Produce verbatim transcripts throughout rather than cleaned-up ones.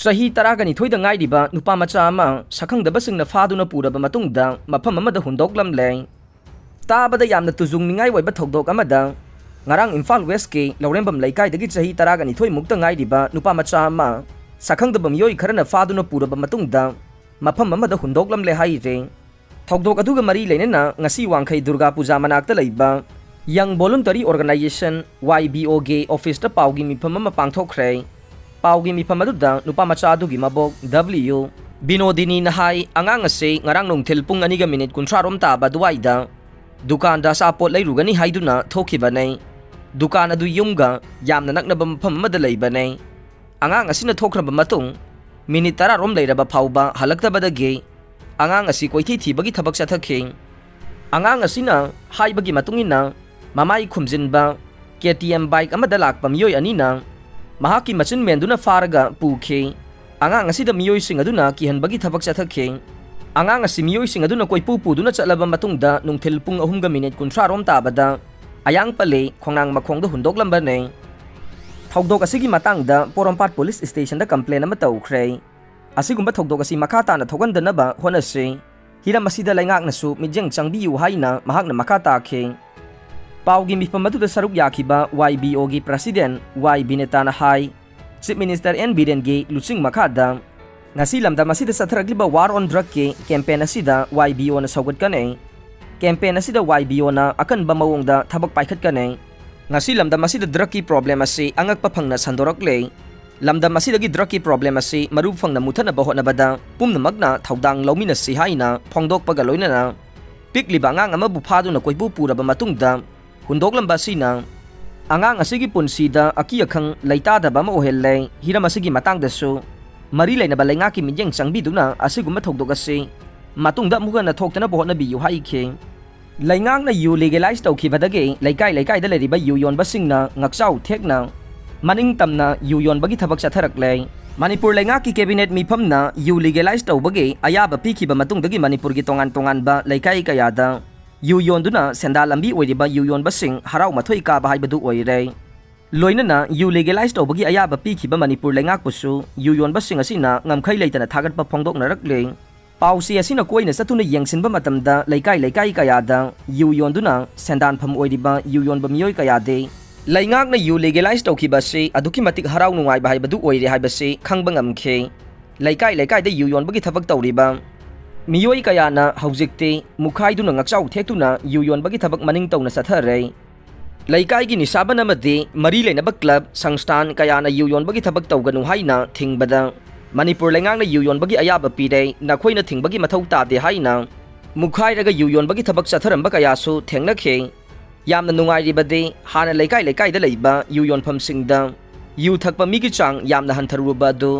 ꯆꯍꯤ ꯇꯔꯥꯒ ꯅꯤꯊꯣꯏꯗ ꯉꯥꯏꯔꯤꯕ ꯅꯨꯄꯥ ꯃꯆꯥ ꯑꯃ ꯁꯛꯈꯪꯗꯕꯁꯤꯡꯅ ꯐꯥꯗꯨꯅ ꯄꯨꯔꯕ ꯃꯇꯨꯡꯗ ꯃꯐꯝ ꯑꯃꯗ ꯍꯨꯟꯗꯣꯛꯂꯝꯂꯦ꯫ ꯇꯥꯕꯗ ꯌꯥꯝꯅ ꯇꯨꯖꯨꯡꯅꯤꯡꯉꯥꯏ ꯑꯣꯏꯕ ꯊꯧꯗꯣꯛ ꯑꯃꯗ ꯉꯔꯥꯡ ꯏꯝꯐꯥꯜ ꯋꯦꯁꯀꯤ ꯂꯧꯔꯦꯝꯕꯝ ꯂꯩꯀꯥꯏꯗꯒꯤ ꯆꯍꯤ ꯇꯔꯥꯒ ꯅꯤꯊꯣꯏ ꯃꯨꯛꯇ ꯉꯥꯏꯔꯤꯕ ꯅꯨꯄꯥ ꯃꯆꯥ ꯑꯃ ꯁꯛꯈꯪꯗꯕ ꯃꯤꯑꯣꯏ ꯈꯔꯅ ꯐꯥꯗꯨꯅ ꯄꯨꯔꯕ ꯃꯇꯨꯡꯗ ꯃꯐꯝ ꯑꯃꯗ ꯍꯨꯟꯗꯣꯛꯂꯝꯂꯦ ꯍꯥꯏꯔꯤ꯫ ꯊꯧꯗꯣꯛ ꯑꯗꯨꯒ ꯃꯔꯤ ꯂꯩꯅꯅ ꯉꯁꯤ ꯋꯥꯡꯈꯩ ꯗꯨꯔꯒꯥ ꯄꯨꯖꯥ ꯃꯅꯥꯛꯇ ꯂꯩꯕ Young Voluntary Organization, Y B O, ꯒꯤ ꯑꯣꯐꯤꯁꯇ ꯄꯥꯎꯒꯤ ꯃꯤꯐꯝ ꯑꯃ ꯄꯥꯡꯊꯣꯛꯈ꯭ꯔꯦ꯫ ꯄꯥꯎꯒꯤ ꯃꯤꯐꯝ ꯑꯗꯨꯗ ꯅꯨꯄꯥ ꯃꯆꯥ ꯑꯗꯨꯒꯤ ꯃꯕꯣꯛ W ꯕꯤꯅꯣꯗꯤꯅꯤꯅ ꯍꯥꯏ, ꯑꯉꯥꯡ ꯑꯁꯤ ꯉꯔꯥꯡ ꯅꯨꯡꯊꯤꯜ ꯄꯨꯡ ꯑꯅꯤꯒ ꯃꯤꯅꯤꯠ ꯀꯨꯟꯊ꯭ꯔꯥ ꯔꯣꯝ ꯇꯥꯕ ꯑꯗꯨꯋꯥꯏꯗ ꯗꯨꯀꯥꯟꯗ ꯑꯆꯥꯄꯣꯠ ꯂꯩꯔꯨꯒꯅꯤ ꯍꯥꯏꯗꯨꯅ ꯊꯣꯛꯈꯤꯕꯅꯦ꯫ ꯗꯨꯀꯥꯟ ꯑꯗꯨ ꯌꯨꯝꯒ ꯌꯥꯝꯅ ꯅꯛꯅꯕ ꯃꯐꯝ ꯑꯃꯗ ꯂꯩꯕꯅꯦ꯫ ꯑꯉꯥꯡ ꯑꯁꯤꯅ ꯊꯣꯛꯈ꯭ꯔꯕ ꯃꯇꯨꯡ ꯃꯤꯅꯤꯠ ꯇꯔꯥ ꯔꯣꯝ ꯂꯩꯔꯕ ꯐꯥꯎꯕ ꯍꯜꯂꯛꯇꯕꯗꯒꯤ ꯑꯉꯥꯡ ꯑꯁꯤ ꯀꯣꯏꯊꯤ ꯊꯤꯕꯒꯤ ꯊꯕꯛ ꯆꯠꯊꯈꯤ꯫ ꯑꯉꯥꯡ ꯑꯁꯤꯅ ꯍꯥꯏꯕꯒꯤ ꯃꯇꯨꯡ ꯏꯟꯅ, ꯃꯃꯥꯏ ꯈꯨꯝꯖꯤꯟꯕ K T M ꯕꯥꯏꯛ ꯑꯃꯗ ꯂꯥꯛꯄ ꯃꯤꯑꯣꯏ ꯑꯅꯤꯅ ꯃꯍꯥꯛꯀꯤ ꯃꯆꯤꯟ ꯃꯦꯟꯗꯨꯅ ꯐꯥꯔꯒ ꯄꯨꯈꯤ꯫ ꯑꯉꯥꯡ ꯑꯁꯤꯗ ꯃꯤꯑꯣꯏꯁꯤꯡ ꯑꯗꯨꯅ ꯀꯤꯍꯟꯕꯒꯤ ꯊꯕꯛ ꯆꯠꯊꯈꯤ꯫ ꯑꯉꯥꯡ ꯑꯁꯤ ꯃꯤꯑꯣꯏꯁꯤꯡ ꯑꯗꯨꯅ ꯀꯣꯏꯄꯨ ꯄꯨꯗꯨꯅ ꯆꯠꯂꯕ ꯃꯇꯨꯡꯗ ꯅꯨꯡꯊꯤꯜ ꯄꯨꯡ ꯑꯍꯨꯝꯒ ꯃꯤꯅꯤꯠ ꯀꯨꯟꯊ꯭ꯔꯥ ꯔꯣꯝ ꯇꯥꯕꯗ ꯑꯌꯥꯡ ꯄꯜꯂꯤ ꯈꯣꯡꯅꯥꯡ ꯃꯈꯣꯡꯗ ꯍꯨꯟꯗꯣꯛꯂꯝꯕꯅꯤ꯫ ꯊꯧꯗꯣꯛ ꯑꯁꯤꯒꯤ ꯃꯇꯥꯡꯗ ꯄꯣꯔꯣꯝꯄꯥꯠ ꯄꯨꯂꯤꯁ ꯁ꯭ꯇꯦꯁꯟꯗ ꯀꯝꯄ꯭ꯂꯦꯟ ꯑꯃ ꯇꯧꯈ꯭ꯔꯦ꯫ ꯑꯁꯤꯒꯨꯝꯕ ꯊꯧꯗꯣꯛ ꯑꯁꯤ ꯃꯈꯥ ꯇꯥꯅ ꯊꯣꯛꯍꯟꯗꯅꯕ ꯍꯣꯠꯅꯁꯤ꯫ ꯍꯤꯔꯝ ꯑꯁꯤꯗ ꯂꯩꯉꯥꯛꯅꯁꯨ ꯃꯤꯠꯌꯦꯡ ꯆꯪꯕꯤꯌꯨ ꯍꯥꯏꯅ ꯃꯍꯥꯛꯅ ꯃꯈꯥ ꯇꯥꯈꯤ꯫ ꯄꯥꯎꯒꯤ ꯃꯤꯐꯝ ꯑꯗꯨꯗ ꯁꯔꯨꯛ ꯌꯥꯈꯤꯕ Y B O ꯒꯤ ꯄ꯭ꯔꯁꯤꯗꯦꯟ Y ꯕꯤꯅꯦꯇꯥꯅ ꯍꯥꯏ, ꯆꯤꯐ ꯃꯤꯅꯤꯁꯇꯔ ꯑꯦꯟ ꯕꯤꯔꯦꯟꯒꯤ ꯂꯨꯆꯤꯡ ꯃꯈꯥꯗ ꯉꯁꯤ ꯂꯝꯗꯝ ꯑꯁꯤꯗ ꯆꯠꯊꯔꯛꯂꯤꯕ War on Drugꯀꯤ ꯀꯦꯝꯄꯦꯟ ꯑꯁꯤꯗ Y B Oꯅ ꯁꯧꯒꯠꯀꯅꯤ꯫ ꯀꯦꯝꯄꯦꯟ ꯑꯁꯤꯗ Y B Oꯅ ꯑꯀꯟꯕ ꯃꯑꯣꯡꯗ ꯊꯕꯛ ꯄꯥꯏꯈꯠꯀꯅꯤ꯫ ꯉꯁꯤ ꯂꯝꯗꯝ ꯑꯁꯤꯗ ꯗ꯭ꯔꯒꯀꯤ ꯄ꯭ꯔꯣꯕ꯭ꯂꯦꯝ ꯑꯁꯤ ꯑꯉꯛꯄ ꯐꯪꯅ ꯁꯟꯗꯣꯔꯛꯂꯦ꯫ ꯂꯝꯗꯝ ꯑꯁꯤꯗꯒꯤ ꯗ꯭ꯔꯒꯀꯤ ꯄ꯭ꯔꯣꯕ꯭ꯂꯦꯝ ꯑꯁꯤ ꯃꯔꯨ ꯐꯪꯅ ꯃꯨꯊꯠꯅꯕ ꯍꯣꯠꯅꯕꯗ ꯄꯨꯝꯅꯃꯛꯅ ꯊꯧꯗꯥꯡ ꯂꯧꯃꯤꯟꯅꯁꯤ ꯍꯥꯏꯅ ꯐꯣꯡꯗꯣꯛꯄꯒ ꯂꯣꯏꯅꯅ ꯄꯤꯛꯂꯤꯕ ꯑꯉꯥꯡ ꯑꯃꯕꯨ ꯐꯥꯗꯨꯅ ꯀꯣꯏꯄꯨ ꯄꯨꯔꯕ ꯃꯇꯨꯡꯗ ꯍꯨꯟꯗꯣꯛꯂꯝꯕ ꯑꯁꯤꯅ ꯑꯉꯥꯡ ꯑꯁꯤꯒꯤ ꯄꯨꯟꯁꯤꯗ ꯑꯀꯤ ꯑꯈꯪ ꯂꯩꯇꯥꯗꯕ ꯑꯃ ꯑꯣꯏꯍꯜꯂꯦ꯫ ꯍꯤꯔꯝ ꯑꯁꯤꯒꯤ ꯃꯇꯥꯡꯗꯁꯨ ꯃꯔꯤ ꯂꯩꯅꯕ ꯂꯩꯉꯥꯛꯀꯤ ꯃꯤꯠꯌꯦꯡ ꯆꯪꯕꯤꯗꯨꯅ ꯑꯁꯤꯒꯨꯝꯕ ꯊꯧꯗꯣꯛ ꯑꯁꯤ ꯃꯇꯨꯡꯗ ꯑꯃꯨꯛ ꯍꯟꯅ ꯊꯣꯛꯇꯅꯕ ꯍꯣꯠꯅꯕꯤꯌꯨ ꯍꯥꯏꯈꯤ꯫ ꯂꯩꯉꯥꯛꯅ ꯌꯨ ꯂꯤꯒꯦꯂꯥꯏꯖ ꯇꯧꯈꯤꯕꯗꯒꯤ ꯂꯩꯀꯥꯏ ꯂꯩꯀꯥꯏꯗ ꯂꯩꯔꯤꯕ ꯌꯨ ꯌꯣꯟꯕꯁꯤꯡꯅ ꯉꯛꯆꯥꯎ ꯊꯦꯛꯅ ꯃꯅꯤꯡ ꯇꯝꯅ ꯌꯨ ꯌꯣꯟꯕꯒꯤ ꯊꯕꯛ ꯆꯠꯊꯔꯛꯂꯦ꯫ ꯃꯅꯤꯄꯨꯔ ꯂꯩꯉꯥꯛꯀꯤ ꯀꯦꯕꯤꯅꯦꯠ ꯃꯤꯐꯝꯅ ꯌꯨ ꯂꯤꯒꯦꯂꯥꯏꯖ ꯇꯧꯕꯒꯤ ꯑꯌꯥꯕ ꯄꯤꯈꯤꯕ ꯃꯇꯨꯡꯗꯒꯤ ꯃꯅꯤꯄꯨꯔꯒꯤ ꯇꯣꯉꯥꯟ ꯇꯣꯉꯥꯟꯕ ꯂꯩꯀꯥꯏ ꯀꯌꯥꯗ ꯌꯨ ꯌꯣꯟꯗꯨꯅ ꯁꯦꯟꯗꯥꯟ ꯂꯝꯕꯤ ꯑꯣꯏꯔꯤꯕ ꯌꯨ ꯌꯣꯟꯕꯁꯤꯡ ꯍꯔꯥꯎ ꯃꯊꯣꯏ ꯀꯥꯕ ꯍꯥꯏꯕꯗꯨ ꯑꯣꯏꯔꯦ꯫ ꯂꯣꯏꯅꯅ ꯌꯨ ꯂꯤꯒꯦꯂꯥꯏꯁ ꯇꯧꯕꯒꯤ ꯑꯌꯥꯕ ꯄꯤꯈꯤꯕ ꯃꯅꯤꯄꯨꯔ ꯂꯩꯉꯥꯛꯄꯨꯁꯨ ꯌꯨ ꯌꯣꯟꯕꯁꯤꯡ ꯑꯁꯤꯅ ꯉꯝꯈꯩ ꯂꯩꯇꯅ ꯊꯥꯒꯠꯄ ꯐꯣꯡꯗꯣꯛꯅꯔꯛꯂꯦ꯫ ꯄꯥꯎꯆꯦ ꯑꯁꯤꯅ ꯀꯣꯏꯅ ꯆꯠꯇꯨꯅ ꯌꯦꯡꯁꯤꯟꯕ ꯃꯇꯝꯗ ꯂꯩꯀꯥꯏ ꯂꯩꯀꯥꯏ ꯀꯌꯥꯗ ꯌꯨ ꯌꯣꯟꯗꯨꯅ ꯁꯦꯟꯗꯥꯟꯐꯝ ꯑꯣꯏꯔꯤꯕ ꯌꯨ ꯌꯣꯟꯕ ꯃꯤꯑꯣꯏ ꯀꯌꯥꯗꯤ ꯂꯩꯉꯥꯛꯅ ꯌꯨ ꯂꯤꯒꯦꯂꯥꯏꯁ ꯇꯧꯈꯤꯕ ꯑꯁꯤ ꯑꯗꯨꯛꯀꯤ ꯃꯇꯤꯛ ꯍꯔꯥꯎ ꯅꯨꯡꯉꯥꯏꯕ ꯍꯥꯏꯕꯗꯨ ꯑꯣꯏꯔꯦ ꯍꯥꯏꯕꯁꯤ ꯈꯪꯕ ꯉꯝꯈꯤ꯫ ꯂꯩꯀꯥꯏ ꯂꯩꯀꯥꯏꯗ ꯌꯨ ꯌꯣꯟꯕꯒꯤ ꯊꯕꯛ ꯇꯧꯔꯤꯕ ꯃꯤꯑꯣꯏ ꯀꯌꯥꯅ ꯍꯧꯖꯤꯛꯇꯤ ꯃꯨꯛꯈꯥꯏꯗꯨꯅ ꯉꯛꯆꯥꯎ ꯊꯦꯛꯇꯨꯅ ꯌꯨ ꯌꯣꯟꯕꯒꯤ ꯊꯕꯛ ꯃꯅꯤꯡ ꯇꯧꯅ ꯆꯠꯊꯔꯦ꯫ ꯂꯩꯀꯥꯏꯒꯤ ꯅꯤꯁꯥꯕꯟ ꯑꯃꯗꯤ ꯃꯔꯤ ꯂꯩꯅꯕ ꯀ꯭ꯂꯕ, ꯁꯪꯁꯊꯥꯟ ꯀꯌꯥꯅ ꯌꯨ ꯌꯣꯟꯕꯒꯤ ꯊꯕꯛ ꯇꯧꯒꯅꯨ ꯍꯥꯏꯅ ꯊꯤꯡꯕꯗ ꯃꯅꯤꯄꯨꯔ ꯂꯩꯉꯥꯛꯅ ꯌꯨ ꯌꯣꯟꯕꯒꯤ ꯑꯌꯥꯕ ꯄꯤꯔꯦ, ꯅꯈꯣꯏꯅ ꯊꯤꯡꯕꯒꯤ ꯃꯊꯧ ꯇꯥꯗꯦ ꯍꯥꯏꯅ ꯃꯨꯛꯈꯥꯏꯔꯒ ꯌꯨ ꯌꯣꯟꯕꯒꯤ ꯊꯕꯛ ꯆꯠꯊꯔꯝꯕ ꯀꯌꯥꯁꯨ ꯊꯦꯡꯅꯈꯤ꯫ ꯌꯥꯝꯅ ꯅꯨꯡꯉꯥꯏꯔꯤꯕꯗꯤ ꯍꯥꯟꯅ ꯂꯩꯀꯥꯏ ꯂꯩꯀꯥꯏꯗ ꯂꯩꯕ ꯌꯨ ꯌꯣꯟꯐꯝꯁꯤꯡꯗ ꯌꯨ ꯊꯛꯄ ꯃꯤꯒꯤ ꯆꯥꯡ ꯌꯥꯝꯅ ꯍꯟꯊꯔꯨꯕ ꯑꯗꯨ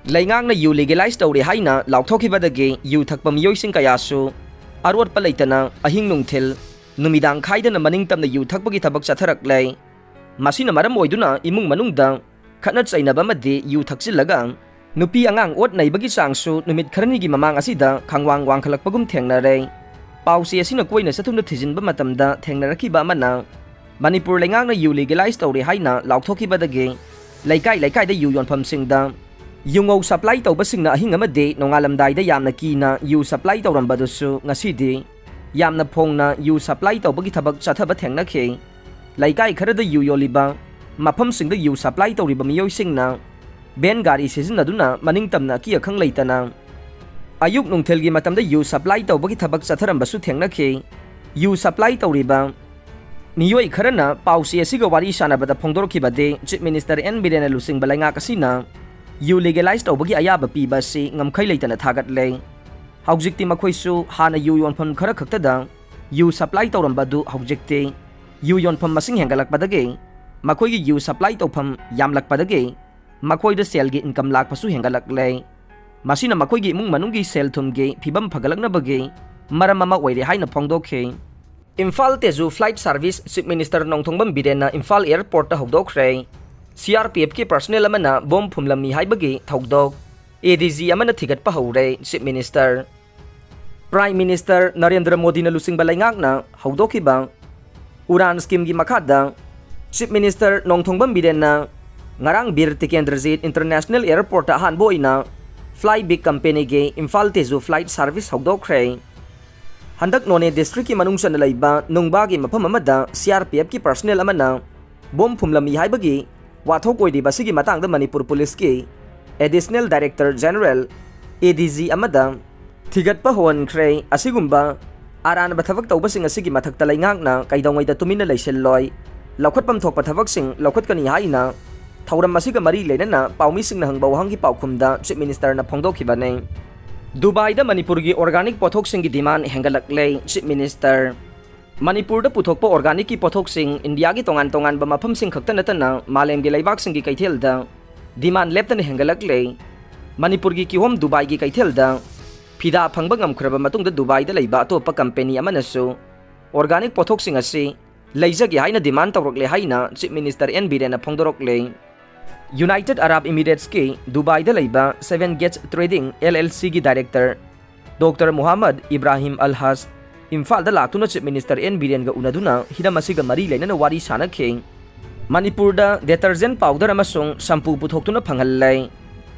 ꯂꯩꯉꯥꯛꯅ ꯌꯨ ꯂꯤꯒꯦꯂꯥꯏꯁ ꯇꯧꯔꯦ ꯍꯥꯏꯅ ꯂꯥꯎꯊꯣꯛꯈꯤꯕꯗꯒꯤ ꯌꯨ ꯊꯛꯄ ꯃꯤꯑꯣꯏꯁꯤꯡ ꯀꯌꯥꯁꯨ ꯑꯔꯣꯠꯄ ꯂꯩꯇꯅ ꯑꯍꯤꯡ ꯅꯨꯡꯊꯤꯜ ꯅꯨꯃꯤꯗꯥꯡ ꯈꯥꯏꯗꯅ ꯃꯅꯤꯡ ꯇꯝꯅ ꯌꯨ ꯊꯛꯄꯒꯤ ꯊꯕꯛ ꯆꯠꯊꯔꯛꯂꯦ꯫ ꯃꯁꯤꯅ ꯃꯔꯝ ꯑꯣꯏꯗꯨꯅ ꯏꯃꯨꯡ ꯃꯅꯨꯡꯗ ꯈꯠꯅ ꯆꯩꯅꯕ ꯑꯃꯗꯤ ꯌꯨ ꯊꯛꯆꯤꯜꯂꯒ ꯅꯨꯄꯤ ꯑꯉꯥꯡ ꯑꯣꯠ ꯅꯩꯕꯒꯤ ꯆꯥꯡꯁꯨ ꯅꯨꯃꯤꯠ ꯈꯔꯅꯤꯒꯤ ꯃꯃꯥꯡ ꯑꯁꯤꯗ ꯈꯪꯋꯥꯡ ꯋꯥꯡꯈꯠꯂꯛꯄꯒꯨꯝ ꯊꯦꯡꯅꯔꯦ꯫ ꯄꯥꯎꯆꯦ ꯑꯁꯤꯅ ꯀꯣꯏꯅ ꯆꯠꯇꯨꯅ ꯊꯤꯖꯤꯟꯕ ꯃꯇꯝꯗ ꯊꯦꯡꯅꯔꯛꯈꯤꯕ ꯑꯃꯅ ꯃꯅꯤꯄꯨꯔ ꯂꯩꯉꯥꯛꯅ ꯌꯨ ꯂꯤꯒꯦꯂꯥꯏꯁ ꯇꯧꯔꯦ ꯍꯥꯏꯅ ꯂꯥꯎꯊꯣꯛꯈꯤꯕꯗꯒꯤ ꯂꯩꯀꯥꯏ ꯂꯩꯀꯥꯏꯗ ꯌꯨ ꯌꯣꯟꯐꯝꯁꯤꯡꯗ ꯌꯨꯉꯧ ꯁꯄ꯭ꯂꯥꯏ ꯇꯧꯕꯁꯤꯡꯅ ꯑꯍꯤꯡ ꯑꯃꯗꯤ ꯅꯣꯡꯉꯥꯜꯂꯝꯗꯥꯏꯗ ꯌꯥꯝꯅ ꯀꯤꯅ ꯌꯨ ꯁꯄ꯭ꯂꯥꯏ ꯇꯧꯔꯝꯕꯗꯨꯁꯨ ꯉꯁꯤꯗꯤ ꯌꯥꯝꯅ ꯐꯣꯡꯅ ꯌꯨ ꯁꯄ꯭ꯂꯥꯏ ꯇꯧꯕꯒꯤ ꯊꯕꯛ ꯆꯠꯊꯕ ꯊꯦꯡꯅꯈꯤ꯫ ꯂꯩꯀꯥꯏ ꯈꯔꯗ ꯌꯨ ꯌꯣꯜꯂꯤꯕ ꯃꯐꯝꯁꯤꯡꯗ ꯌꯨ ꯁꯄ꯭ꯂꯥꯏ ꯇꯧꯔꯤꯕ ꯃꯤꯑꯣꯏꯁꯤꯡꯅ ꯚꯦꯟ ꯒꯥꯔꯤ ꯁꯤꯖꯤꯟꯅꯗꯨꯅ ꯃꯅꯤꯡ ꯇꯝꯅ ꯑꯀꯤ ꯑꯈꯪ ꯂꯩꯇꯅ ꯑꯌꯨꯛ ꯅꯨꯡꯊꯤꯜꯒꯤ ꯃꯇꯝꯗ ꯌꯨ ꯁꯄ꯭ꯂꯥꯏ ꯇꯧꯕꯒꯤ ꯊꯕꯛ ꯆꯠꯊꯔꯝꯕꯁꯨ ꯊꯦꯡꯅꯈꯤ꯫ ꯌꯨ ꯁꯄ꯭ꯂꯥꯏ ꯇꯧꯔꯤꯕ ꯃꯤꯑꯣꯏ ꯈꯔꯅ ꯄꯥꯎꯆꯦ ꯑꯁꯤꯒ ꯋꯥꯔꯤ ꯁꯥꯟꯅꯕꯗ ꯐꯣꯡꯗꯣꯔꯛꯈꯤꯕꯗꯤ ꯆꯤꯐ ꯃꯤꯅꯤꯁꯇꯔ ꯑꯦꯟ ꯕꯤꯔꯦꯟꯅ ꯂꯨꯆꯤꯡꯕ ꯂꯩꯉꯥꯛ ꯑꯁꯤꯅ ꯌꯨ ꯂꯤꯒꯦꯂꯥꯏꯁ ꯇꯧꯕꯒꯤ ꯑꯌꯥꯕ ꯄꯤꯕ ꯑꯁꯤ ꯉꯝꯈꯩ ꯂꯩꯇꯅ ꯊꯥꯒꯠꯂꯦ꯫ ꯍꯧꯖꯤꯛꯇꯤ ꯃꯈꯣꯏꯁꯨ ꯍꯥꯟꯅ ꯌꯨ ꯌꯣꯟꯐꯝ ꯈꯔ ꯈꯛꯇꯗ ꯌꯨ ꯁꯄ꯭ꯂꯥꯏ ꯇꯧꯔꯝꯕ ꯑꯗꯨ ꯍꯧꯖꯤꯛꯇꯤ ꯌꯨ ꯌꯣꯟꯐꯝ ꯃꯁꯤꯡ ꯍꯦꯟꯒꯠꯂꯛꯄꯗꯒꯤ ꯃꯈꯣꯏꯒꯤ ꯌꯨ ꯁꯄ꯭ꯂꯥꯏ ꯇꯧꯐꯝ ꯌꯥꯝꯂꯛꯄꯗꯒꯤ ꯃꯈꯣꯏꯗ ꯁꯦꯜꯒꯤ ꯏꯟꯀꯝ ꯂꯥꯛꯄꯁꯨ ꯍꯦꯟꯒꯠꯂꯛꯂꯦ꯫ ꯃꯁꯤꯅ ꯃꯈꯣꯏꯒꯤ ꯏꯃꯨꯡ ꯃꯅꯨꯡꯒꯤ ꯁꯦꯜ ꯊꯨꯝꯒꯤ ꯐꯤꯕꯝ ꯐꯒꯠꯂꯛꯅꯕꯒꯤ ꯃꯔꯝ ꯑꯃ ꯑꯣꯏꯔꯦ ꯍꯥꯏꯅ ꯐꯣꯡꯗꯣꯛꯈꯤ꯫ Imphal Tezu flight service chief minister Nongthombam ꯕꯤꯔꯦꯟꯅ ꯏꯝꯐꯥꯜ ꯑꯦꯌꯔꯄꯣꯔꯠꯇ ꯍꯧꯗꯣꯛꯈ꯭ꯔꯦ꯫ ꯁꯤ ꯑꯥꯔ ꯄꯤ ꯑꯦꯐꯀꯤ ꯄꯔꯁꯅꯦꯜ ꯑꯃꯅ ꯕꯣꯝ ꯐꯨꯝꯂꯝꯃꯤ ꯍꯥꯏꯕꯒꯤ ꯊꯧꯗꯣꯛ ꯑꯦ ꯗꯤ ꯖꯤ ꯑꯃꯅ ꯊꯤꯒꯠꯄ ꯍꯧꯔꯦ꯫ Chief minister prime minister Narendra ꯃꯣꯗꯤꯅ ꯂꯨꯆꯤꯡꯕ ꯂꯩꯉꯥꯛꯅ ꯍꯧꯗꯣꯛꯈꯤꯕ ꯎꯔꯥꯟ ꯁ꯭ꯀꯤꯝꯒꯤ ꯃꯈꯥꯗ Chief Minister ꯅꯣꯡꯊꯣꯡꯕꯝ ꯕꯤꯔꯦꯟꯅ ꯉꯔꯥꯡ ꯕꯤꯔ ꯇꯤꯀꯦꯟꯗ꯭ꯔꯖꯤꯠ International Airportꯇ ꯑꯍꯥꯟꯕ ꯑꯣꯏꯅ Fly Big Companyꯒꯤ Imphal ꯇꯦꯖꯨ flight service ꯍꯧꯗꯣꯛꯈ꯭ꯔꯦ꯫ ꯍꯟꯗꯛ ꯅꯣꯅꯦ districtꯀꯤ ꯃꯅꯨꯡ ꯆꯟꯅ ꯂꯩꯕ ꯅꯨꯡꯕꯥꯒꯤ ꯃꯐꯝ ꯑꯃꯗ CRPFꯀꯤ personnel ꯑꯃꯅ ꯕꯣꯝ ꯐꯨꯝꯂꯝꯃꯤ ꯍꯥꯏꯕꯒꯤ ꯋꯥꯊꯣꯛ ꯑꯣꯏꯔꯤꯕ ꯑꯁꯤꯒꯤ ꯃꯇꯥꯡꯗ ꯃꯅꯤꯄꯨꯔ ꯄꯨꯂꯤꯁꯀꯤ Additional Director General, ADG ꯑꯃꯗ ꯊꯤꯒꯠꯄ ꯍꯧꯍꯟꯈ꯭ꯔꯦ꯫ ꯑꯁꯤꯒꯨꯝꯕ ꯑꯔꯥꯟꯕ ꯊꯕꯛ ꯇꯧꯕꯁꯤꯡ ꯑꯁꯤꯒꯤ ꯃꯊꯛꯇ ꯂꯩꯉꯥꯛꯅ ꯀꯩꯗꯧꯉꯩꯗ ꯇꯨꯃꯤꯟꯅ ꯂꯩꯁꯤꯜꯂꯣꯏ꯫ ꯂꯧꯈꯠꯐꯝ ꯊꯣꯛꯄ ꯊꯕꯛꯁꯤꯡ ꯂꯧꯈꯠꯀꯅꯤ ꯍꯥꯏꯅ ꯊꯧꯔꯝ ꯑꯁꯤꯒ ꯃꯔꯤ ꯂꯩꯅꯅ ꯄꯥꯎꯃꯤꯁꯤꯡꯅ ꯍꯪꯕ ꯋꯥꯍꯪꯒꯤ ꯄꯥꯎꯈꯨꯝꯗ Chief Ministerꯅ ꯐꯣꯡꯗꯣꯛꯈꯤꯕꯅꯤ꯫ ꯗꯨꯕꯥꯏꯗ ꯃꯅꯤꯄꯨꯔꯒꯤ organic ꯄꯣꯠꯊꯣꯛꯁꯤꯡꯒꯤ demand ꯍꯦꯟꯒꯠꯂꯛꯂꯦ꯫ Chief Minister, ꯃꯅꯤꯄꯨꯔꯗ ꯄꯨꯊꯣꯛꯄ organicꯀꯤ ꯄꯣꯠꯊꯣꯛꯁꯤꯡ ꯏꯟꯗꯤꯌꯥꯒꯤ ꯇꯣꯉꯥꯟ ꯇꯣꯉꯥꯟꯕ ꯃꯐꯝꯁꯤꯡ ꯈꯛꯇ ꯅꯠꯇꯅ ꯃꯥꯂꯦꯝꯒꯤ ꯂꯩꯕꯥꯛꯁꯤꯡꯒꯤ ꯀꯩꯊꯦꯜꯗ demand ꯂꯦꯞꯇꯅ ꯍꯦꯟꯒꯠꯂꯛꯂꯦ꯫ ꯃꯅꯤꯄꯨꯔꯒꯤ ꯀꯤꯍꯣꯝ ꯗꯨꯕꯥꯏꯒꯤ ꯀꯩꯊꯦꯜꯗ ꯐꯤꯗꯥ ꯐꯪꯕ ꯉꯝꯈ꯭ꯔꯕ ꯃꯇꯨꯡꯗ ꯗꯨꯕꯥꯏꯗ ꯂꯩꯕ ꯑꯇꯣꯞꯄ company ꯑꯃꯅꯁꯨ organic ꯄꯣꯠꯊꯣꯛꯁꯤꯡ ꯑꯁꯤ ꯂꯩꯖꯒꯦ ꯍꯥꯏꯅ demand ꯇꯧꯔꯛꯂꯦ ꯍꯥꯏꯅ Chief Minister ꯑꯦꯟ ꯕꯤꯔꯦꯟꯅ ꯐꯣꯡꯗꯣꯔꯛꯂꯦ꯫ United Arab Emiratesꯀꯤ ꯗꯨꯕꯥꯏꯗ ꯂꯩꯕ Seven Gates Trading LLCꯒꯤ director Doctor Mohammad Ibrahim Al Haj ꯏꯝꯐꯥꯜꯗ ꯂꯥꯛꯇꯨꯅ Chief Minister ꯑꯦꯟ ꯕꯤꯔꯦꯟꯒ ꯎꯅꯗꯨꯅ ꯍꯤꯔꯝ ꯑꯁꯤꯒ ꯃꯔꯤ ꯂꯩꯅꯅ ꯋꯥꯔꯤ ꯁꯥꯅꯈꯤ꯫ ꯃꯅꯤꯄꯨꯔꯗ detergent powder ꯑꯃꯁꯨꯡ shampoo ꯄꯨꯊꯣꯛꯇꯨꯅ ꯐꯪꯍꯜꯂꯦ꯫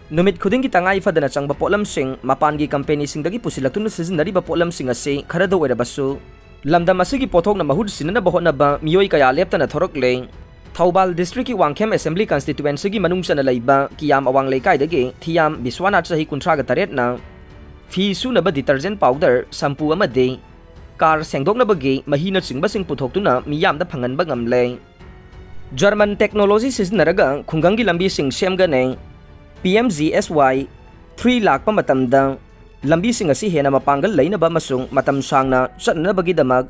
ꯅꯨꯃꯤꯠ ꯈꯨꯗꯤꯡꯒꯤ ꯇꯉꯥꯏ ꯐꯗꯅ ꯆꯪꯕ ꯄꯣꯠꯂꯝꯁꯤꯡ ꯃꯄꯥꯟꯒꯤ companyꯁꯤꯡꯗꯒꯤ ꯄꯨꯁꯤꯜꯂꯛꯇꯨꯅ ꯁꯤꯖꯤꯟꯅꯔꯤꯕ ꯄꯣꯠꯂꯝꯁꯤꯡ ꯑꯁꯤ ꯈꯔꯗ ꯑꯣꯏꯔꯕꯁꯨ ꯂꯝꯗꯝ ꯑꯁꯤꯒꯤ ꯄꯣꯠꯊꯣꯛꯅ ꯃꯍꯨꯠ ꯁꯤꯟꯅꯅꯕ ꯍꯣꯠꯅꯕ ꯃꯤꯑꯣꯏ ꯀꯌꯥ ꯂꯦꯞꯇꯅ ꯊꯣꯔꯛꯂꯦ꯫ ꯊꯧꯕꯥꯜ districtꯀꯤ ꯋꯥꯡꯈꯦꯝ Assembly Constituencyꯒꯤ ꯃꯅꯨꯡ ꯆꯟꯅ ꯂꯩꯕ ꯀꯤꯌꯥꯝ ꯑꯋꯥꯡ ꯂꯩꯀꯥꯏꯗꯒꯤ ꯊꯤꯌꯥꯝ ꯕꯤꯁ꯭ꯋꯥꯅꯥꯊ, ꯆꯍꯤ ꯀꯨꯟꯊ꯭ꯔꯥꯒ ꯇꯔꯦꯠꯅ ꯐꯤ ꯁꯨꯅꯕ detergent powder, shampoo ꯑꯃꯗꯤ car ꯁꯦꯡꯗꯣꯛꯅꯕꯒꯤ ꯃꯍꯤꯅꯆꯤꯡꯕꯁꯤꯡ ꯄꯨꯊꯣꯛꯇꯨꯅ ꯃꯤꯌꯥꯝꯗ ꯐꯪꯍꯟꯕ ꯉꯝꯂꯦ꯫ German technology ꯁꯤꯖꯤꯟꯅꯔꯒ ꯈꯨꯡꯒꯪꯒꯤ ꯂꯝꯕꯤꯁꯤꯡ ꯁꯦꯝꯒꯅꯤ꯫ PMGSY three ꯂꯥꯛꯄ ꯃꯇꯝꯗ ꯂꯝꯕꯤꯁꯤꯡ ꯑꯁꯤ ꯍꯦꯟꯅ ꯃꯄꯥꯡꯒꯜ ꯂꯩꯅꯕ ꯑꯃꯁꯨꯡ ꯃꯇꯝ ꯁꯥꯡꯅ ꯆꯠꯅꯅꯕꯒꯤꯗꯃꯛ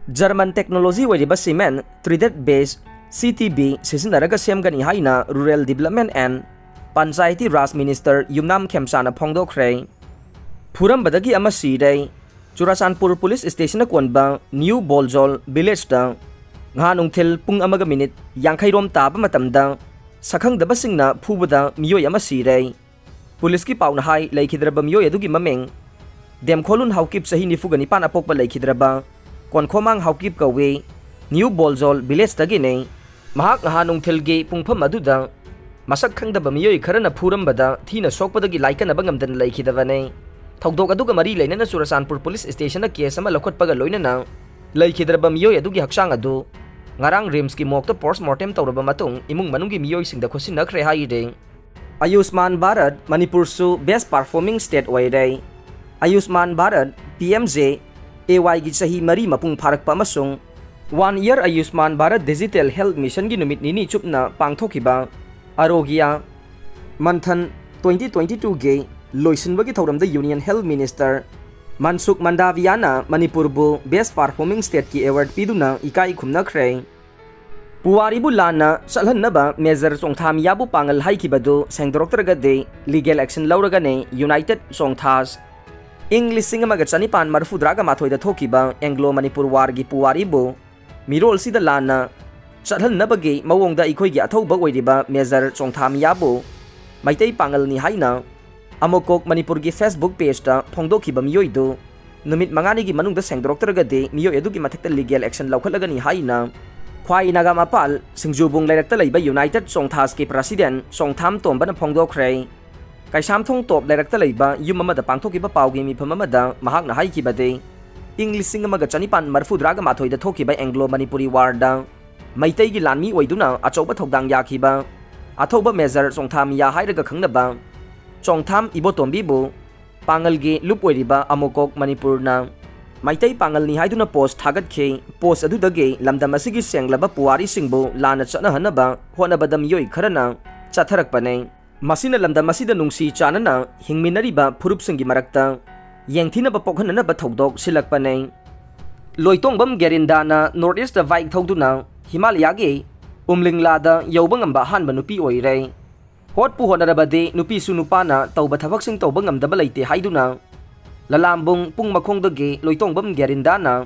German technology ꯑꯣꯏꯔꯤꯕ cement treated base, CTB, ꯁꯤꯖꯤꯟꯅꯔꯒ ꯁꯦꯝꯒꯅꯤ ꯍꯥꯏꯅ Rural Development and Panchayati Raj Minister ꯌꯨꯝꯅꯥꯝ ꯈꯦꯝꯆꯥꯅ ꯐꯣꯡꯗꯣꯛꯈ꯭ꯔꯦ꯫ ꯐꯨꯔꯝꯕꯗꯒꯤ ꯑꯃ ꯁꯤꯔꯦ꯫ ꯆꯨꯔꯥꯆꯥꯟꯄꯨꯔ police stationꯅ ꯀꯣꯟꯕ New ꯕꯣꯜꯖꯣꯜ villageꯇ ꯉꯍꯥ ꯅꯨꯡꯊꯤꯜ ꯄꯨꯡ ꯑꯃꯒ minute ꯌꯥꯡꯈꯩ ꯔꯣꯝ ꯇꯥꯕ ꯃꯇꯝꯗ ꯁꯛꯈꯪꯗꯕꯁꯤꯡꯅ ꯐꯨꯕꯗ ꯃꯤꯑꯣꯏ ꯑꯃ ꯁꯤꯔꯦ꯫ ꯄꯨꯂꯤꯁꯀꯤ ꯄꯥꯎꯅ ꯍꯥꯏ, ꯂꯩꯈꯤꯗ꯭ꯔꯕ ꯃꯤꯑꯣꯏ ꯑꯗꯨꯒꯤ ꯃꯃꯤꯡ ꯗꯦꯝꯈꯣꯂꯨꯟ ꯍꯥꯎꯀꯤꯞ, ꯆꯍꯤ ꯅꯤꯐꯨꯒ ꯅꯤꯄꯥꯟ ꯑꯄꯣꯛꯄ ꯂꯩꯈꯤꯗ꯭ꯔꯕ ꯀꯣꯟꯈꯣꯃꯥꯡ ꯍꯥꯎꯀꯤꯞ ꯀꯧꯏ꯫ New ꯕꯣꯜꯖꯣꯜ villageꯇꯒꯤꯅꯤ꯫ ꯃꯍꯥꯛ ꯅꯍꯥꯟ ꯅꯨꯡꯊꯤꯜꯒꯤ ꯄꯨꯡꯐꯝ ꯑꯗꯨꯗ ꯃꯁꯛ ꯈꯪꯗꯕ ꯃꯤꯑꯣꯏ ꯈꯔꯅ ꯐꯨꯔꯝꯕꯗ ꯊꯤꯅ ꯁꯣꯛꯄꯗꯒꯤ ꯂꯥꯏꯀꯠꯅꯕ ꯉꯝꯗꯅ ꯂꯩꯈꯤꯗꯕꯅꯤ꯫ ꯊꯧꯗꯣꯛ ꯑꯗꯨꯒ ꯃꯔꯤ ꯂꯩꯅꯅ ꯆꯨꯔꯆꯥꯟꯄꯨꯔ ꯄꯨꯂꯤꯁ ꯁ꯭ꯇꯦꯁꯟꯗ ꯀꯦꯁ ꯑꯃ ꯂꯧꯈꯠꯄꯒ ꯂꯣꯏꯅꯅ ꯂꯩꯈꯤꯗ꯭ꯔꯕ ꯃꯤꯑꯣꯏ ꯑꯗꯨꯒꯤ ꯍꯛꯆꯥꯡ ꯑꯗꯨ ꯉꯔꯥꯡ ꯔꯤꯝꯁꯀꯤ ꯃꯣꯔꯒꯇ ꯄꯣꯁꯠꯃꯣꯔꯇꯦꯝ ꯇꯧꯔꯕ ꯃꯇꯨꯡ ꯏꯃꯨꯡ ꯃꯅꯨꯡꯒꯤ ꯃꯤꯑꯣꯏꯁꯤꯡꯗ ꯈꯨꯠꯁꯤꯟꯅꯈ꯭ꯔꯦ ꯍꯥꯏꯔꯤ꯫ ꯑꯌꯨꯁꯃꯥꯟ ꯚꯥꯔꯠ ꯃꯅꯤꯄꯨꯔꯁꯨ ꯕꯦꯁ ꯄꯔꯐꯣꯔꯃꯤꯡ ꯁ꯭ꯇꯦꯠ ꯑꯣꯏꯔꯦ꯫ ꯑꯌꯨꯁꯃꯥꯟ ꯚꯥꯔꯠ, ꯄꯤ ꯑꯦꯝ ꯖꯦ ꯑꯦ ꯋꯥꯏꯒꯤ ꯆꯍꯤ ꯃꯔꯤ ꯃꯄꯨꯡ ꯐꯥꯔꯛꯄ ꯑꯃꯁꯨꯡ ꯋꯥꯟ ꯏꯌꯔ ꯑꯌꯨꯁꯃꯥꯟ ꯚꯥꯔꯠ ꯗꯤꯖꯤꯇꯦꯜ ꯍꯦꯜꯊ ꯃꯤꯁꯟꯒꯤ ꯅꯨꯃꯤꯠ ꯅꯤꯅꯤ ꯆꯨꯞꯅ ꯄꯥꯡꯊꯣꯛꯈꯤꯕ ꯑꯔꯣꯒ꯭ꯌ ꯃꯟꯊꯟ ꯇ꯭ꯋꯦꯟꯇꯤ ꯇ꯭ꯋꯦꯟꯇꯤ ꯇꯨꯒꯤ ꯂꯣꯏꯁꯤꯟꯕꯒꯤ ꯊꯧꯔꯝꯗ ꯌꯨꯅꯤꯌꯟ ꯍꯦꯜꯊ ꯃꯤꯅꯤꯁꯇꯔ ꯃꯟꯁꯨꯈ ꯃꯟꯗꯥꯚꯤꯌꯥꯅ ꯃꯅꯤꯄꯨꯔꯕꯨ ꯕꯦꯁ ꯄꯔꯐꯣꯔꯃꯤꯡ ꯁ꯭ꯇꯦꯠꯀꯤ ꯑꯦꯋꯥꯔꯗ ꯄꯤꯗꯨꯅ ꯏꯀꯥꯏ ꯈꯨꯝꯅꯈ꯭ꯔꯦ꯫ ꯄꯨꯋꯥꯔꯤꯕꯨ ꯂꯥꯟꯅ ꯆꯠꯍꯟꯅꯕ ꯃꯦꯖꯔ ꯆꯣꯡꯊꯥꯃꯤꯌꯥꯕꯨ ꯄꯥꯡꯒꯜ ꯍꯥꯏꯈꯤꯕꯗꯨ ꯁꯦꯡꯗꯣꯔꯛꯇ꯭ꯔꯒꯗꯤ ꯂꯤꯒꯦꯜ ꯑꯦꯛꯁꯟ ꯂꯧꯔꯒꯅꯤ ꯌꯨꯅꯥꯏꯇꯦꯗ ꯆꯣꯡꯊꯥꯁ꯫ ꯏꯪ ꯂꯤꯁꯤꯡ ꯑꯃꯒ ꯆꯅꯤꯄꯥꯟ ꯃꯔꯤꯐꯨꯇꯔꯥꯒ ꯃꯥꯊꯣꯏꯗ ꯊꯣꯛꯈꯤꯕ ꯑꯦꯡꯒ꯭ꯂꯣ ꯃꯅꯤꯄꯨꯔ ꯋꯥꯔꯒꯤ ꯄꯨꯋꯥꯔꯤꯕꯨ ꯃꯤꯔꯣꯜꯁꯤꯗ ꯂꯥꯟꯅ ꯆꯠꯍꯟꯅꯕꯒꯤ ꯃꯑꯣꯡꯗ ꯑꯩꯈꯣꯏꯒꯤ ꯑꯊꯧꯕ ꯑꯣꯏꯔꯤꯕ ꯃꯦꯖꯔ ꯆꯣꯡꯊꯥꯃꯤꯌꯥꯕꯨ ꯃꯩꯇꯩ ꯄꯥꯡꯒꯜꯅꯤ ꯍꯥꯏꯅ ꯑꯃꯨꯛꯀꯣꯛ ꯃꯅꯤꯄꯨꯔꯒꯤ ꯐꯦꯁꯕꯨꯛ ꯄꯦꯖꯇ ꯐꯣꯡꯗꯣꯛꯈꯤꯕ ꯃꯤꯑꯣꯏꯗꯨ ꯅꯨꯃꯤꯠ ꯃꯉꯥꯅꯤꯒꯤ ꯃꯅꯨꯡꯗ ꯁꯦꯡꯗꯣꯔꯛꯇ꯭ꯔꯒꯗꯤ ꯃꯤꯑꯣꯏ ꯑꯗꯨꯒꯤ ꯃꯊꯛꯇ ꯂꯤꯒꯦꯜ ꯑꯦꯛꯁꯟ ꯂꯧꯈꯠꯂꯒꯅꯤ ꯍꯥꯏꯅ ꯈ꯭ꯋꯥꯏ ꯅꯥꯒꯥ ꯃꯄꯥꯜ ꯁꯤꯡꯖꯨꯕꯨꯡ ꯂꯩꯔꯛꯇ ꯂꯩꯕ ꯌꯨꯅꯥꯏꯇꯦꯗ ꯆꯣꯡꯊꯥꯁꯀꯤ ꯄ꯭ꯔꯁꯤꯗꯦꯟ ꯆꯣꯡꯊꯥꯝ ꯇꯣꯝꯕꯅ ꯐꯣꯡꯗꯣꯛꯈ꯭ꯔꯦ꯫ ꯀꯩꯁꯥꯝꯊꯣꯡ ꯇꯣꯞ ꯂꯩꯔꯛꯇ ꯂꯩꯕ ꯌꯨꯝ ꯑꯃꯗ ꯄꯥꯡꯊꯣꯛꯈꯤꯕ ꯄꯥꯎꯒꯤ ꯃꯤꯐꯝ ꯑꯃꯗ ꯃꯍꯥꯛꯅ ꯍꯥꯏꯈꯤꯕꯗꯤ, ꯏꯪ ꯂꯤꯁꯤꯡ ꯑꯃꯒ ꯆꯅꯤꯄꯥꯟ ꯃꯔꯤꯐꯨꯇꯔꯥꯒ ꯃꯥꯊꯣꯏꯗ ꯊꯣꯛꯈꯤꯕ ꯑꯦꯡꯒ꯭ꯂꯣ ꯃꯅꯤꯄꯨꯔꯤ ꯋꯥꯔꯗ ꯃꯩꯇꯩꯒꯤ ꯂꯥꯟꯃꯤ ꯑꯣꯏꯗꯨꯅ ꯑꯆꯧꯕ ꯊꯧꯗꯥꯡ ꯌꯥꯈꯤꯕ ꯑꯊꯧꯕ ꯃꯦꯖꯔ ꯆꯣꯡꯊꯥꯃꯤꯌꯥ ꯍꯥꯏꯔꯒ ꯈꯪꯅꯕ ꯆꯣꯡꯊꯥꯝ ꯏꯕꯣꯇꯣꯝꯕꯤꯕꯨ ꯄꯥꯡꯒꯜꯒꯤ ꯂꯨꯞ ꯑꯣꯏꯔꯤꯕ ꯑꯃꯨꯛꯀꯣꯛ ꯃꯅꯤꯄꯨꯔꯅ ꯃꯩꯇꯩ ꯄꯥꯡꯒꯜꯅꯤ ꯍꯥꯏꯗꯨꯅ ꯄꯣꯁ ꯊꯥꯒꯠꯈꯤ꯫ ꯄꯣꯁ ꯑꯗꯨꯗꯒꯤ ꯂꯝꯗꯝ ꯑꯁꯤꯒꯤ ꯁꯦꯡꯂꯕ ꯄꯨꯋꯥꯔꯤꯁꯤꯡꯕꯨ ꯂꯥꯟꯅ ꯆꯠꯅꯍꯟꯅꯕ ꯍꯣꯠꯅꯕꯗ ꯃꯤꯑꯣꯏ ꯈꯔꯅ ꯆꯠꯊꯔꯛꯄꯅꯤ꯫ ꯃꯁꯤꯅ ꯂꯝꯗꯝ ꯑꯁꯤꯗ ꯅꯨꯡꯁꯤ ꯆꯥꯟꯅꯅ ꯍꯤꯡꯃꯤꯟꯅꯔꯤꯕ ꯐꯨꯔꯨꯞꯁꯤꯡꯒꯤ ꯃꯔꯛꯇ ꯌꯦꯡꯊꯤꯅꯕ ꯄꯣꯛꯍꯟꯅꯅꯕ ꯊꯧꯗꯣꯛ ꯁꯤꯜꯂꯛꯄꯅꯤ꯫ ꯂꯣꯏꯇꯣꯡꯕꯝ ꯒꯦꯔꯤꯟꯗꯥꯅ ꯅꯣꯔꯠ ꯏꯁꯇ ꯕꯥꯏꯛ ꯊꯧꯗꯨꯅ ꯍꯤꯃꯥꯂꯌꯥꯒꯤ ꯎꯝꯂꯤꯡꯂꯥꯗ ꯌꯧꯕ ꯉꯝꯕ ꯑꯍꯥꯟꯕ ꯅꯨꯄꯤ ꯑꯣꯏꯔꯦ꯫ ꯍꯣꯠꯄꯨ ꯍꯣꯠꯅꯔꯕꯗꯤ ꯅꯨꯄꯤꯁꯨ ꯅꯨꯄꯥꯅ ꯇꯧꯕ ꯊꯕꯛꯁꯤꯡ ꯇꯧꯕ ꯉꯝꯗꯕ ꯂꯩꯇꯦ ꯍꯥꯏꯗꯨꯅ ꯂꯂꯥꯝꯕꯨꯡ ꯄꯨꯡ ꯃꯈꯣꯡꯗꯒꯤ ꯂꯣꯏꯇꯣꯡꯕꯝ ꯒꯦꯔꯤꯟꯗꯥꯅ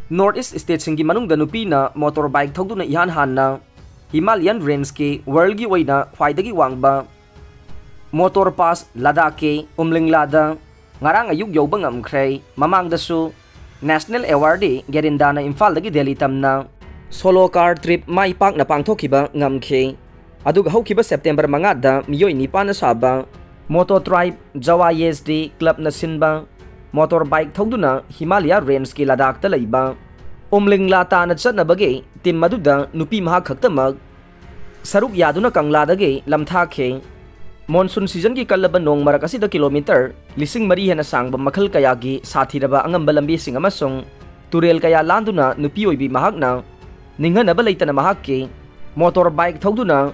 ꯅꯣꯔꯠ ꯏꯁ ꯁ꯭ꯇꯦꯠꯁꯤꯡꯒꯤ ꯃꯅꯨꯡꯗ ꯅꯨꯄꯤꯅ ꯃꯣꯇꯣꯔ ꯕꯥꯏꯛ ꯊꯧꯗꯨꯅ ꯏꯍꯥꯟ ꯍꯥꯟꯅ ꯍꯤꯃꯥꯂꯌꯟ ꯔꯦꯟꯖꯀꯤ ꯋꯥꯔꯜꯒꯤ ꯑꯣꯏꯅ ꯈ꯭ꯋꯥꯏꯗꯒꯤ ꯋꯥꯡꯕ ꯃꯣꯇꯣꯔ ꯄꯥꯁ ꯂꯗꯥꯈꯀꯤ ꯎꯝꯂꯤꯡꯂꯥꯗ ꯉꯔꯥꯡ ꯑꯌꯨꯛ ꯌꯧꯕ ꯉꯝꯈ꯭ꯔꯦ꯫ ꯃꯃꯥꯡꯗꯁꯨ ꯅꯦꯁꯅꯦꯜ ꯑꯦꯋꯥꯔꯗꯤ ꯒꯦꯔꯤꯟꯗꯥꯅ ꯏꯝꯐꯥꯜꯗꯒꯤ ꯗꯦꯜꯂꯤ ꯇꯝꯅ Solo car trip ꯃꯥꯏ ꯄꯥꯛꯅ ꯄꯥꯡꯊꯣꯛꯈꯤꯕ ꯉꯝꯈꯤ꯫ ꯑꯗꯨꯒ ꯍꯧꯈꯤꯕ September ꯃꯉꯥꯗ ꯃꯤꯑꯣꯏ ꯅꯤꯄꯥꯟꯅ ꯁꯥꯕ Moto Tribe Jawa S D Clubꯅ ꯁꯤꯟꯕ motor bike ꯊꯧꯗꯨꯅ Himalaya Rangeꯀꯤ ꯂꯗꯥꯈꯇ ꯂꯩꯕ ꯎꯝꯂꯤꯡꯂꯥ ꯇꯥꯟꯅ ꯆꯠꯅꯕꯒꯤ team ꯑꯗꯨꯗ ꯅꯨꯄꯤ ꯃꯍꯥꯛ ꯈꯛꯇꯃꯛ ꯁꯔꯨꯛ ꯌꯥꯗꯨꯅ ꯀꯪꯂꯥꯗꯒꯤ ꯂꯝꯊꯥꯈꯤ꯫ Monsoon seasonꯒꯤ ꯀꯜꯂꯕ ꯅꯣꯡ ꯃꯔꯛ ꯑꯁꯤꯗ kilometre ꯂꯤꯁꯤꯡ ꯃꯔꯤ ꯍꯦꯟꯅ ꯁꯥꯡꯕ ꯃꯈꯜ ꯀꯌꯥꯒꯤ ꯁꯥꯊꯤꯔꯕ ꯑꯉꯝꯕ ꯂꯝꯕꯤꯁꯤꯡ ꯑꯃꯁꯨꯡ ꯇꯨꯔꯦꯜ ꯀꯌꯥ ꯂꯥꯟꯗꯨꯅ ꯅꯨꯄꯤ ꯑꯣꯏꯕꯤ ꯃꯍꯥꯛꯅ ꯅꯤꯡꯍꯟꯅꯕ ꯂꯩꯇꯅ ꯃꯍꯥꯛꯀꯤ motor bike ꯊꯧꯗꯨꯅ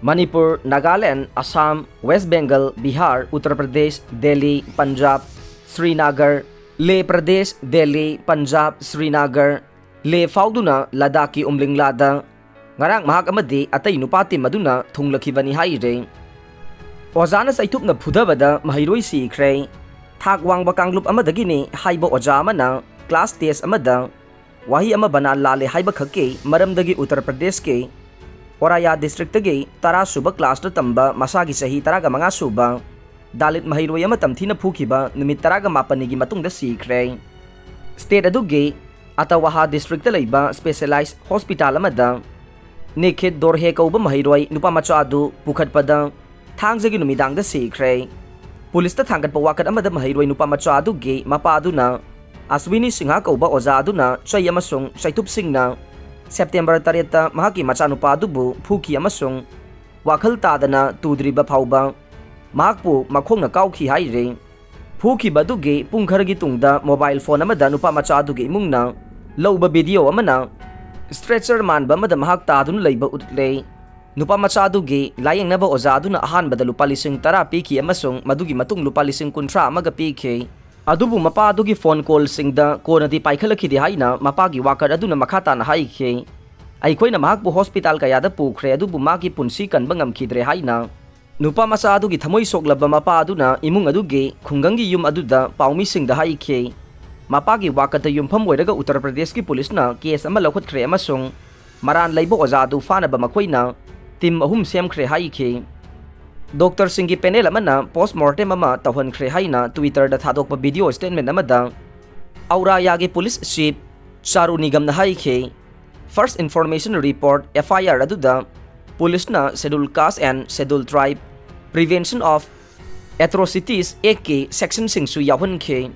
ꯃꯅꯤꯄꯨꯔ, ꯅꯥꯒꯥꯂꯦꯟ, ꯑꯁꯥꯝ, ꯋꯦꯁ ꯕꯦꯡꯒꯜ, ꯕꯤꯍꯥꯔ, ꯎꯠꯇꯔ ꯄ꯭ꯔꯗꯦꯁ, ꯗꯦꯜꯂꯤ, ꯄꯟꯖꯥꯕ, ꯁ꯭ꯔꯤꯅꯥꯒꯔ, ꯂꯦ ꯄ꯭ꯔꯗꯦꯁ, ꯗꯦꯜꯂꯤ, ꯄꯟꯖꯥꯕ, ꯁ꯭ꯔꯤꯅꯥꯒꯔ, ꯂꯦ ꯐꯥꯎꯗꯨꯅ ꯂꯗꯥꯈꯀꯤ ꯎꯝꯂꯤꯡꯂꯥꯗ ꯉꯔꯥꯡ ꯃꯍꯥꯛ ꯑꯃꯗꯤ ꯑꯇꯩ ꯅꯨꯄꯥ team ꯑꯗꯨꯅ ꯊꯨꯡꯂꯈꯤꯕꯅꯤ ꯍꯥꯏꯔꯦ꯫ ꯑꯣꯖꯥꯅ ꯆꯩꯇꯨꯞꯅ ꯐꯨꯊꯕꯗ ꯃꯍꯩꯔꯣꯏ ꯁꯤꯈ꯭ꯔꯦ꯫ ꯊꯥꯛ ꯋꯥꯡꯕ ꯀꯥꯡꯂꯨꯞ ꯑꯃꯗꯒꯤꯅꯤ ꯍꯥꯏꯕ ꯑꯣꯖꯥ ꯑꯃꯅ class test ꯑꯃꯗ ꯋꯥꯍꯩ ꯑꯃ ꯕꯅꯥꯟ ꯂꯥꯜꯂꯦ ꯍꯥꯏꯕ ꯈꯛꯀꯤ ꯃꯔꯝꯗꯒꯤ ꯎꯠꯇꯔ ꯄ꯭ꯔꯗꯦꯁꯀꯤ ꯑꯣꯔꯥꯌꯥ districtꯇꯒꯤ ꯇꯔꯥ ꯁꯨꯕ classꯇ ꯇꯝꯕ ꯃꯁꯥꯒꯤ ꯆꯍꯤ ꯇꯔꯥꯒ ꯃꯉꯥ ꯁꯨꯕ ꯗꯥꯂꯤꯠ ꯃꯍꯩꯔꯣꯏ ꯑꯃ ꯇꯝꯊꯤꯅ ꯐꯨꯈꯤꯕ ꯅꯨꯃꯤꯠ ꯇꯔꯥꯒ ꯃꯥꯄꯟꯅꯤꯒꯤ ꯃꯇꯨꯡꯗ ꯁꯤꯈ꯭ꯔꯦ꯫ State ꯑꯗꯨꯒꯤ ꯑꯇꯋꯥꯍꯥ districtꯇ ꯂꯩꯕ specialized hospital ꯑꯃꯗ ꯅꯤꯈꯤꯠ ꯗꯣꯔꯍꯦ ꯀꯧꯕ ꯃꯍꯩꯔꯣꯏ ꯅꯨꯄꯥ ꯃꯆꯥ ꯑꯗꯨ ꯄꯨꯈꯠꯄꯗ ꯊꯥꯡꯖꯒꯤ ꯅꯨꯃꯤꯗꯥꯡꯗ ꯁꯤꯈ꯭ꯔꯦ꯫ ꯄꯨꯂꯤꯁꯇ ꯊꯥꯡꯒꯠꯄ ꯋꯥꯀꯠ ꯑꯃꯗ ꯃꯍꯩꯔꯣꯏ ꯅꯨꯄꯥ ꯃꯆꯥ ꯑꯗꯨꯒꯤ ꯃꯄꯥ ꯑꯗꯨꯅ ꯑꯁ꯭ꯋꯤꯅꯤ ꯁꯤꯡꯍ ꯀꯧꯕ ꯑꯣꯖꯥ ꯑꯗꯨꯅ ꯆꯩ ꯑꯃꯁꯨꯡ ꯆꯩꯇꯨꯞꯁꯤꯡꯅ September ꯇꯔꯦꯠꯇ ꯃꯍꯥꯛꯀꯤ ꯃꯆꯥꯅꯨꯄꯥ ꯑꯗꯨꯕꯨ ꯐꯨꯈꯤ ꯑꯃꯁꯨꯡ ꯋꯥꯈꯜ ꯇꯥꯗꯅ ꯇꯨꯗ꯭ꯔꯤꯕ ꯐꯥꯎꯕ ꯃꯍꯥꯛꯄꯨ ꯃꯈꯣꯡꯅ ꯀꯥꯎꯈꯤ ꯍꯥꯏꯔꯤ꯫ ꯐꯨꯈꯤꯕ ꯑꯗꯨꯒꯤ ꯄꯨꯡ ꯈꯔꯒꯤ ꯇꯨꯡꯗ mobile phone ꯑꯃꯗ ꯅꯨꯄꯥ ꯃꯆꯥ ꯑꯗꯨꯒꯤ ꯏꯃꯨꯡꯅ ꯂꯧꯕ video ꯑꯃꯅ stretcher ꯃꯥꯟꯕ ꯑꯃꯗ ꯃꯍꯥꯛ ꯇꯥꯗꯨꯅ ꯂꯩꯕ ꯎꯠꯂꯦ꯫ ꯅꯨꯄꯥ ꯃꯆꯥ ꯑꯗꯨꯒꯤ ꯂꯥꯌꯦꯡꯅꯕ ꯑꯣꯖꯥ ꯑꯗꯨꯅ ꯑꯍꯥꯟꯕꯗ ꯂꯨꯄꯥ ꯂꯤꯁꯤꯡ ꯇꯔꯥ ꯄꯤꯈꯤ ꯑꯃꯁꯨꯡ ꯃꯗꯨꯒꯤ ꯃꯇꯨꯡ ꯂꯨꯄꯥ ꯂꯤꯁꯤꯡ ꯀꯨꯟꯊ꯭ꯔꯥ ꯑꯃꯒ ꯄꯤꯈꯤ꯫ ꯑꯗꯨꯕꯨ ꯃꯄꯥ ꯑꯗꯨꯒꯤ phone callꯁꯤꯡꯗ ꯀꯣꯟꯅꯗꯤ ꯄꯥꯏꯈꯠꯂꯛꯈꯤꯗꯦ ꯍꯥꯏꯅ ꯃꯄꯥꯒꯤ ꯋꯥꯀꯠ ꯑꯗꯨꯅ ꯃꯈꯥ ꯇꯥꯅ ꯍꯥꯏꯈꯤ꯫ ꯑꯩꯈꯣꯏꯅ ꯃꯍꯥꯛꯄꯨ hospital ꯀꯌꯥꯗ ꯄꯨꯈ꯭ꯔꯦ, ꯑꯗꯨꯕꯨ ꯃꯥꯒꯤ ꯄꯨꯟꯁꯤ ꯀꯟꯕ ꯉꯝꯈꯤꯗ꯭ꯔꯦ ꯍꯥꯏꯅ ꯅꯨꯄꯥ ꯃꯆꯥ ꯑꯗꯨꯒꯤ ꯊꯃꯣꯏ ꯁꯣꯛꯂꯕ ꯃꯄꯥ ꯑꯗꯨꯅ ꯏꯃꯨꯡ ꯑꯗꯨꯒꯤ ꯈꯨꯡꯒꯪꯒꯤ ꯌꯨꯝ ꯑꯗꯨꯗ ꯄꯥꯎꯃꯤꯁꯤꯡꯗ ꯍꯥꯏꯈꯤ꯫ ꯃꯄꯥꯒꯤ ꯋꯥꯀꯠꯇ ꯌꯨꯝꯐꯝ ꯑꯣꯏꯔꯒ ꯎꯠꯇꯔ ꯄ꯭ꯔꯗꯦꯁꯀꯤ ꯄꯨꯂꯤꯁꯅ case ꯑꯃ ꯂꯧꯈꯠꯈ꯭ꯔꯦ ꯑꯃꯁꯨꯡ ꯃꯔꯥꯟ ꯂꯩꯕ ꯑꯣꯖꯥ ꯑꯗꯨ ꯐꯥꯅꯕ ꯃꯈꯣꯏꯅ team ꯑꯍꯨꯝ ꯁꯦꯝꯈ꯭ꯔꯦ ꯍꯥꯏꯈꯤ꯫ Doctorꯁꯤꯡꯒꯤ panel ꯑꯃꯅ post mortem ꯑꯃ ꯇꯧꯍꯟꯈ꯭ꯔꯦ ꯍꯥꯏꯅ Twitterꯗ ꯊꯥꯗꯣꯛꯄ video statement ꯑꯃꯗ ꯑꯧꯔꯥꯌꯥꯒꯤ ꯄꯨꯂꯤꯁ chief ꯆꯥꯔꯨ ꯅꯤꯒꯝꯅ ꯍꯥꯏꯈꯤ꯫ First Information Report, F I R, ꯑꯗꯨꯗ ꯄꯨꯂꯤꯁꯅ Scheduled Caste and Scheduled Tribe Prevention of Atrocities Act ꯀꯤ ꯁꯦꯛꯁꯟꯁꯤꯡꯁꯨ ꯌꯥꯎꯍꯟꯈꯤ꯫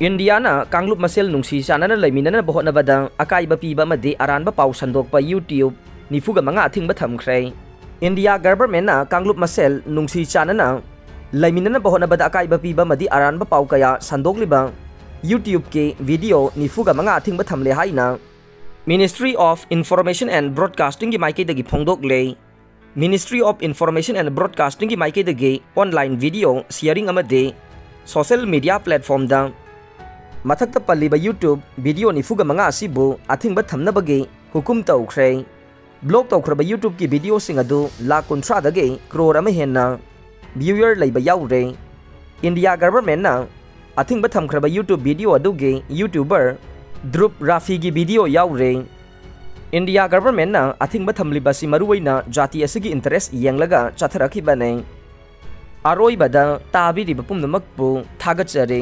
ꯏꯟꯗꯤꯌꯥꯅ ꯀꯥꯡꯂꯨꯞ ꯃꯁꯦꯜ ꯅꯨꯡꯁꯤ ꯆꯥꯟꯅꯅ ꯂꯩꯃꯤꯟꯅꯅꯕ ꯍꯣꯠꯅꯕꯗ ꯑꯀꯥꯏꯕ ꯄꯤꯕ ꯑꯃꯗꯤ ꯑꯔꯥꯟꯕ ꯄꯥꯎ ꯁꯟꯗꯣꯛꯄ YouTube ꯅꯤꯐꯨꯒ ꯃꯉꯥ ꯑꯊꯤꯡꯕ ꯊꯝꯈ꯭ꯔꯦ꯫ ꯏꯟꯗꯤꯌꯥ ꯒꯚꯔꯟꯃꯦꯟꯠꯅ ꯀꯥꯡꯂꯨꯞ ꯃꯁꯦꯜ ꯅꯨꯡꯁꯤ ꯆꯥꯟꯅꯅ ꯂꯩꯃꯤꯟꯅꯅꯕ ꯍꯣꯠꯅꯕꯗ ꯑꯀꯥꯏꯕ ꯄꯤꯕ ꯑꯃꯗꯤ ꯑꯔꯥꯟꯕ ꯄꯥꯎ ꯀꯌꯥ ꯁꯟꯗꯣꯛꯂꯤꯕ YouTubeꯀꯤ ꯚꯤꯗꯤꯑꯣ ꯅꯤꯐꯨꯒ ꯃꯉꯥ ꯑꯊꯤꯡꯕ ꯊꯝꯂꯦ ꯍꯥꯏꯅ Ministry of Information and Broadcastingꯒꯤ ꯃꯥꯏꯀꯩꯗꯒꯤ ꯐꯣꯡꯗꯣꯛꯂꯦ꯫ Ministry of Information and Broadcastingꯒꯤ ꯃꯥꯏꯀꯩꯗꯒꯤ online video sharing ꯑꯃꯗꯤ social media platformꯗ ꯃꯊꯛꯇ ꯄꯜꯂꯤꯕ YouTube ꯚꯤꯗꯤꯑꯣ ꯅꯤꯐꯨꯒ ꯃꯉꯥ ꯑꯁꯤꯕꯨ ꯑꯊꯤꯡꯕ ꯊꯝꯅꯕꯒꯤ ꯍꯨꯀꯨꯝ ꯇꯧꯈ꯭ꯔꯦ꯫ ꯕ꯭ꯂꯣꯛ ꯇꯧꯈ꯭ꯔꯕ YouTubeꯀꯤ ꯚꯤꯗꯤꯑꯣꯁꯤꯡ ꯑꯗꯨ ꯂꯥꯈ ꯀꯨꯟꯊ꯭ꯔꯥꯗꯒꯤ ꯀ꯭ꯔꯣꯔ ꯑꯃ ꯍꯦꯟꯅ viewer ꯂꯩꯕ ꯌꯥꯎꯔꯦ꯫ ꯏꯟꯗꯤꯌꯥ ꯒꯚꯔꯟꯃꯦꯟꯠꯅ ꯑꯊꯤꯡꯕ ꯊꯝꯈ꯭ꯔꯕ YouTube ꯚꯤꯗꯤꯑꯣ ꯑꯗꯨꯒꯤ YouTuber ꯙ꯭ꯔꯨꯕ ꯔꯥꯐꯤꯒꯤ ꯚꯤꯗꯤꯑꯣ ꯌꯥꯎꯔꯦ꯫ ꯏꯟꯗꯤꯌꯥ ꯒꯚꯔꯟꯃꯦꯟꯠꯅ ꯑꯊꯤꯡꯕ ꯊꯝꯂꯤꯕ ꯑꯁꯤ ꯃꯔꯨꯑꯣꯏꯅ ꯖꯥꯇꯤ ꯑꯁꯤꯒꯤ interest ꯌꯦꯡꯂꯒ ꯆꯠꯊꯔꯛꯈꯤꯕꯅꯤ꯫ ꯑꯔꯣꯏꯕꯗ ꯇꯥꯕꯤꯔꯤꯕ ꯄꯨꯝꯅꯃꯛꯄꯨ ꯊꯥꯒꯠꯆꯔꯤ꯫